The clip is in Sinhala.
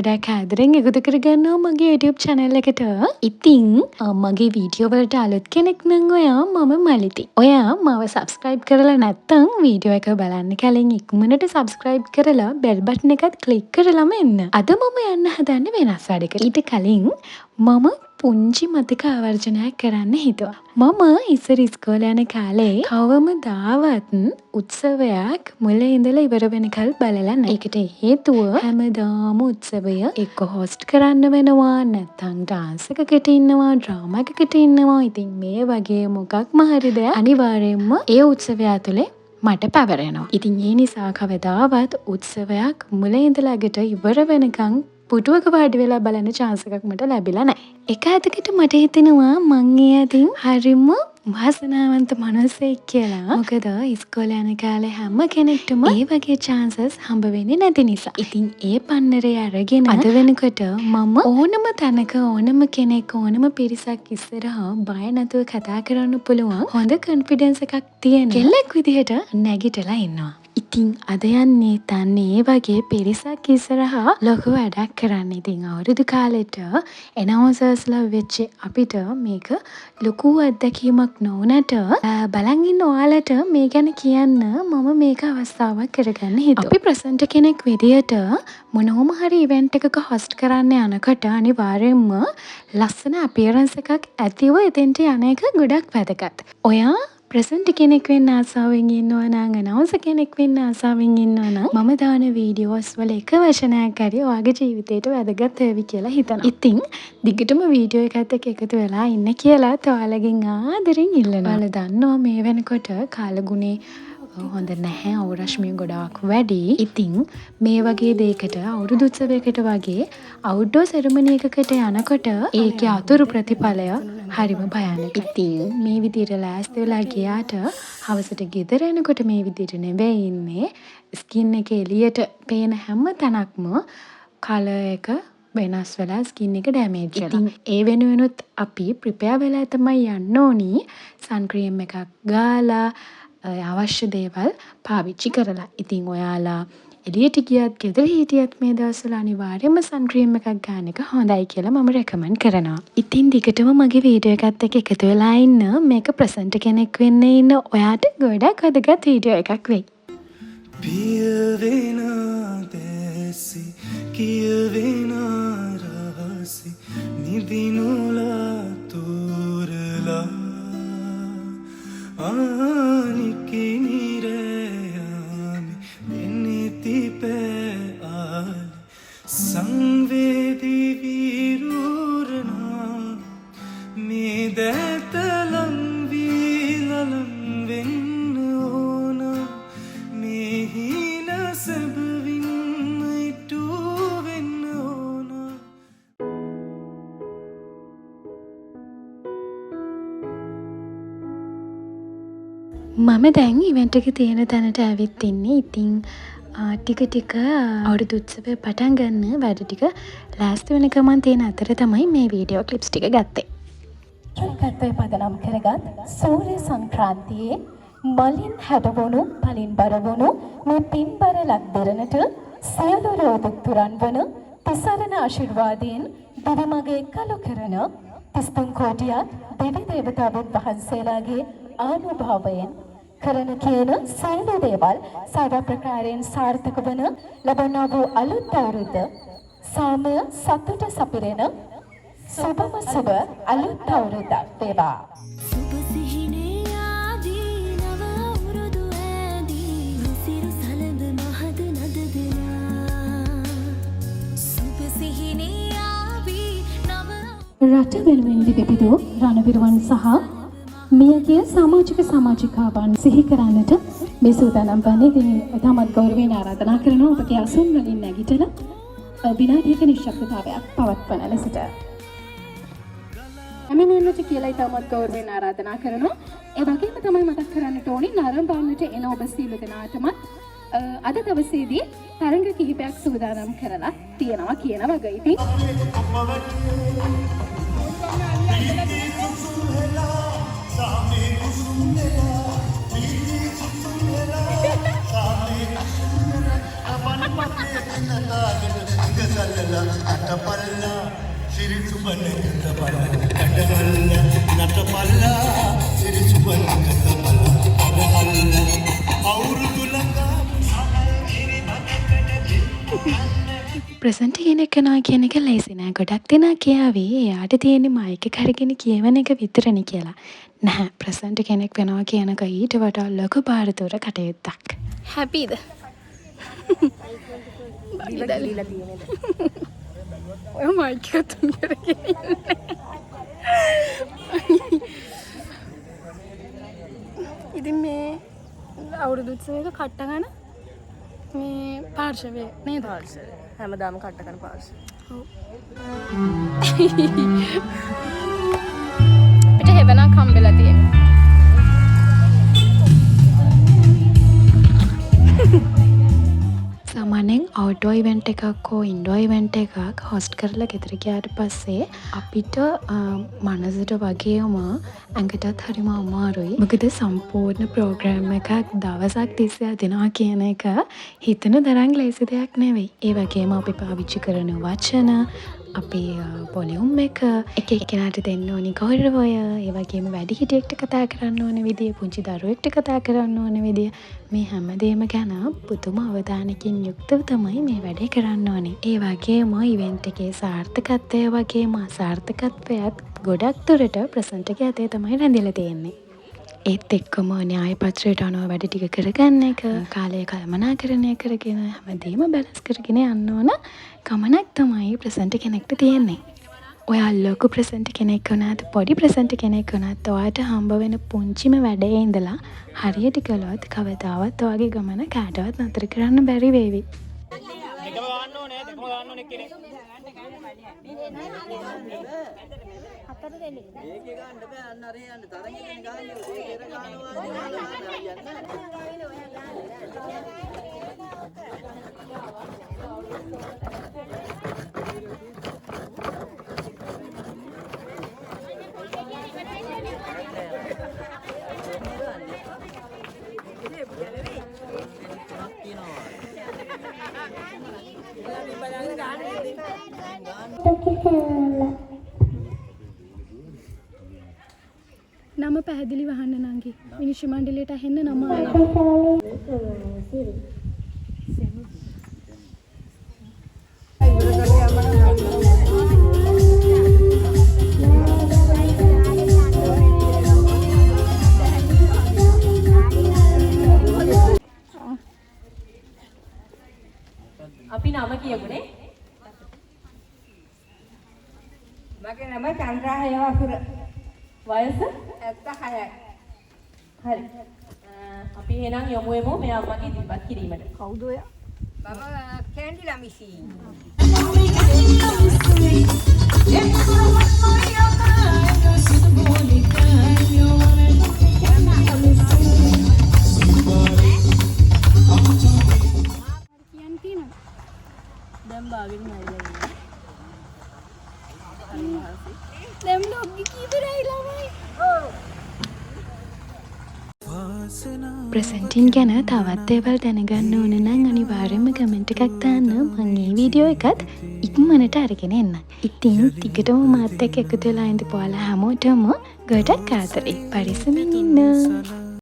ගොඩක් ආදරෙන් එකතු කරගන්නවා මගේ YouTube channel එකට. ඉතින් මගේ වීඩියෝ වලට අලුත් කෙනෙක් නම් ඔයා, මම මලිති. ඔයා මාව subscribe කරලා නැත්නම් වීඩියෝ එක බලන්න කලින් ඉක්මනට subscribe කරලා bell button එකත් ක්ලික් කරලාම එන්න. අද මම යන්න හදන්නේ වෙනස් වැඩකට. ඊට කලින් මම පුංචි මතක ආවර්ජනයක් කරන්න හිතුවා. මම ඉස්සර ඉස්කෝලේ යන කාලේ කවමදාවත් උත්සවයක් මුල ඉඳලා ඉවර වෙනකල් බලලා නැහැ. ඒකට හේතුව හැමදාම උත්සවය එක්ක හොස්ට් කරන්න වෙනවා, නැත්නම් ඩාන්ස් එකකට ඉන්නවා, ඩ්‍රාමා එකකට ඉන්නවා. ඉතින් මේ වගේ මොකක්ම හරි දෙයක් අනිවාර්යයෙන්ම ඒ උත්සවය ඇතුලේ මට පැවරෙනවා. ඉතින් ඒ නිසා කවදාවත් උත්සවයක් මුල ඉඳලා අගට ඉවර වෙනකන් පුටුවක වාඩි වෙලා බලන්න චාන්ස් එකක් මට ලැබිලා නැහැ. එක අතකට මට හිතෙනවා මං ඒ අතින් හරිම වාසනාවන්ත මනුස්සයෙක් කියලා. මොකද ඉස්කෝලේ යන කාලේ හැම කෙනෙක්ටම ඒ වගේ චාන්සස් හම්බ වෙන්නේ නැති නිසා. ඉතින් ඒ පන්නරේ අරගෙන අද වෙනකොට මම ඕනම තැනක ඕනම කෙනෙක් ඕනම පිරිසක් ඉස්සරහා බය නැතුව කතා කරන්න පුළුවන් හොඳ කොන්ෆිඩන්ස් එකක් තියෙන කෙල්ලෙක් විදිහට නැගිටලා ඉන්නවා. ඉතින් අද යන්නේ තන්නේ ඒ වගේ පිරිසක් ඉස්සරහා ලොකු වැඩක් කරන්න. ඉතින් අවුරුදු කාලෙට ඇනවුන්සර්ස්ලා වෙච්ච අපිට මේක ලොකු අත්දැකීමක් නොවුනට බලන් ඉන්න ඔයාලට මේ ගැන කියන්න මම මේක අවස්ථාවක් කරගන්න හිතුවා. අපි ප්‍රසන්ටර් කෙනෙක් විදියට මොනෝම හරි ඉවෙන්ට් එකක හොස්ට් කරන්න යනකොට අනිවාර්යෙන්ම ලස්සන අපියරන්ස් එකක් ඇතිව එතෙන්ට යන එක ගොඩක් වැදගත්. ඔයා ප්‍රසන්ටර් කෙනෙක් වෙන්න ආසාවෙන් ඉන්නවා නම්, ඇනවුන්සර් කෙනෙක් වෙන්න ආසාවෙන් ඉන්නවා නම්, මම දාන වීඩියෝස් වල එක වචනයක් හරි ඔයාගේ ජීවිතේට වැදගත් වේවි කියලා හිතනවා. ඉතින් දිගටම වීඩියෝ එකත් එක්ක එකතු වෙලා ඉන්න කියලාත් ඔයාලගෙන් ආදරෙන් ඉල්ලනවා. ඔයාලා දන්නවා මේ වෙනකොට කාලගුණේ හොඳ නැහැ, අව් රශ්මිය ගොඩාක් වැඩි. ඉතින් මේ වගේ දෙයකට අවුරුදු උත්සවයකට වගේ අවුට්ඩෝර් සෙරමනි එකකට යනකොට ඒකේ අතුරු ප්‍රතිඵලය හරිම භයානකයි. ඉතින් මේ විදිහට ලෑස්ති වෙලා ගියාට හවසට ගෙදර එනකොට මේ විදිහට නෙවෙයි ඉන්නේ. ස්කින් එක එළියට පේන හැම තැනක්ම කලර් එක වෙනස් වෙලා ස්කින් එක ඩැමේජ් වෙලා. ඉතින් ඒ වෙනුවෙනුත් අපි ප්‍රිපෙයාර් වෙලා තමයි යන්න ඕනි. සන් ක්‍රීම් එකක් ගාලා අවශ්‍ය දේවල් පාවිච්චි කරලා. ඉතින් ඔයාලා එළියට ගියත් ගෙදර හිටියත් මේ දවස්වල අනිවාර්යයෙන්ම සන් ක්‍රීම් එකක් ගන්න එක හොඳයි කියලා මම රෙකමන්ඩ් කරනවා. ඉතින් දිගටම මගේ වීඩියෝ එකත් එක්ක එකතු වෙලා ඉන්න. මේක ප්‍රසන්ටර් කෙනෙක් වෙන්න ඉන්න ඔයාට ගොඩක් වැදගත් වීඩියෝ එකක් වෙයි. පියවෙන දැසි කියවෙන රහසි නිදිනුලා තෝරලා ආනිකිනිරයාමි දෙන්නෙති පෑ ආලි සංවේදී වීරුරනා මේ දැත ලංවී ලලං වෙන්න ඕන මේ හීන සැබවින්ම ඉටු වෙන්න ඕන. මම දැන් ඉවෙන්ට් එක තියෙන තැනට ඇවිත් ඉන්නේ. ඉතින් ටික ටික අවුරුදු උත්සවය පටන් ගන්න වැඩ ටික ලෑස්ති වෙන ගමන් තියෙන අතර තමයි මේ වීඩියෝ ක්ලිප්ස් ටික ගත්තේ. චුල්කත්වය පදනම් කරගත් සූර්ය සංක්‍රාන්තියේ මලින් හැඩවුණු පලින් බරවුණු මේ පින්බර ලක් දෙරණට සියලු රෝදුක් තුරන් වන තිසරණ ආශිර්වාදයෙන් දිවිමඟ එක්කලු කරන 33 කෝටියක් දෙවි දේවතාවුන් වහන්සේලාගේ ආනුභාවයෙන් කරන කියන සියලු දේවල් සර්ව ප්‍රකාරයෙන් සාර්ථක වන ලබන්නා වූ අලුත් අවුරුද්ද සාමය සතුට සපිරෙන සුබම සුබ අලුත් අවුරුද්දක් වේවා. සුබ සිහිනේ ආදී නව අවුරුදු ඈදී රුසිරු සලඳ මහද නද දෙනා සුබ සිහිනේ ආවී නව රට වෙනුවෙන් දිවිබිදූ රණවිරුවන් සහ මියගිය සමාජික සමාජිකාවන් සිහි කරන්නට මේ සූදානම් වන්නේ. ඉතින් ඉතාමත් ගෞරවයෙන් ආරාධනා කරනවා ඔබගේ අසුන් වලින් නැගිටලා විනාඩියක නිශ්ශබ්දතාවයක් පවත්වන ලෙසට. පැමිණෙන්නට කියලා ඉතාමත් ගෞරවයෙන් ආරාධනා කරනවා. ඒ වගේම තමයි මතක් කරන්නට ඕනි නරඹන්නට එන ඔබ සියලු දෙනාටමත් අද දවසේදී තරඟ කිහිපයක් සූදානම් කරලා තියෙනවා කියන වග. ඉතින් ගලලා අටපල්ලා සිරිසුබන කත බල කඩහල්ලා නටපල්ලා සිරිසුබන කත බල කඩහල්ලා අවුරුදු ළඟා. ප්‍රසන්ට් කෙනෙක් වෙනවා කියන එක ලේසි නෑ. ගොඩක් දෙනා කියාවි එයාට තියෙන්නේ මයික් එක අරගෙන කියවන එක විතරනේ කියලා. නැහැ, ප්‍රසන්ට් කෙනෙක් වෙනවා කියන එක ඊට වඩා ලොකු භාරදූර කටයුත්තක්. හැපීද? ඔය මයික් එක තුන් කරගෙන ඉන්නේ. ඉතින් මේ අවුරුදු උත්සවයක කට්ටගන මේ පාර්ශවය නේද? පාර්ශවය. හැමදාම කට්ට කන පාර්ශවය. ඔව්. අපිට හෙවණක් හම්බෙලා තියෙනවා. සාමාන්‍යයෙන් අවුට්ඩෝර් ඉවෙන්ට් එකක් හෝ ඉන්ඩෝර් ඉවෙන්ට් එකක් හොස්ට් කරලා ගෙදර ගියාට පස්සේ අපිට මනසට වගේම ඇඟටත් හරිම අමාරුයි. මොකද සම්පූර්ණ ප්‍රෝග්‍රෑම් එකක් දවසක් තිස්සේ අදිනවා කියන එක හිතන තරම් ලේසි දෙයක් නෙවෙයි. ඒ වගේම අපි පාවිච්චි කරන වචන, අපේ වොලියුම් එක, එක එක්කෙනාට දෙන්න ඕනි ගෞරවය, ඒ වගේම වැඩිහිටියෙක්ට කතා කරන්න ඕන විදිය, පුංචි දරුවෙක්ට කතා කරන්න ඕන විදිය, මේ හැමදේම ගැන පුදුම අවධානයකින් යුක්තව තමයි මේ වැඩේ කරන්න ඕනේ. ඒ වගේම ඉවෙන්ට් එකේ සාර්ථකත්වය වගේම අසාර්ථකත්වයත් ගොඩක් දුරට ප්‍රසන්ට් අතේ තමයි රැඳිලා තියෙන්නේ. ඒත් එක්කම න්‍යාය පත්‍රයට අනුව වැඩ ටික කරගන්න එක, කාලය කළමනාකරණය කරගෙන හැමදේම බැලන්ස් කරගෙන යන්න ඕන ගමනක් තමයි ප්‍රසන්ට් කෙනෙක්ට තියෙන්නේ. ඔයා ලොකු ප්‍රසන්ට් කෙනෙක් වුණත් පොඩි ප්‍රසන්ට් කෙනෙක් වුණත් ඔයාට හම්බ වෙන පුංචිම වැඩේ ඉඳලා හරියට කළොත් කවදාවත් ඔයාගේ ගමන කාටවත් නතර කරන්න බැරි වේවි. දෙකම ගන්න ඕනේ, දෙකම ගන්න ඕනේ එක්කෙනෙක්. හතර දෙනෙක්. ඒකේ ගන්න බෑ, අන්න අර යන්න තරගෙ දෙන ගාන්නේ ඒ පෙර ගන්නවා හරියන්නේ නැහැ. නම පැහැදිලිව අහන්න නංගි. විනිශ්චය මණ්ඩලයට ඇහෙන්න නම අහන්න. අපි නම කියමුනේ. මගේ නම චන්ද්‍රා හේවසුර. වයස 76යි. හරි. අපි එහෙනම් යමු වෙමු මේ අම්මගේ ඉදිරිපත් කිරීමට. කවුද ඔයා? මම කැන්ඩි ළමිසි. කියන්න තියෙනවද? දැන් බාගෙන මැරිලා ඉන්නවා. දැන් බ්ලොග් එක ඉවරයි ළමයි. ප්‍රසන්ටින් ගැන තවත් දේවල් දැනගන්න ඕන නම් අනිවාර්යයෙන්ම කමෙන්ට් එකක් දාන්න. මං ඒ වීඩියෝ එකත් ඉක්මනට අරගෙන එන්නම්. ඉතින් දිගටම මාත් එක්ක එකතු වෙලා ඉඳපු ඔයාලා හැමෝටම ගොඩක් ආදරේ. පරිස්සමින් ඉන්න.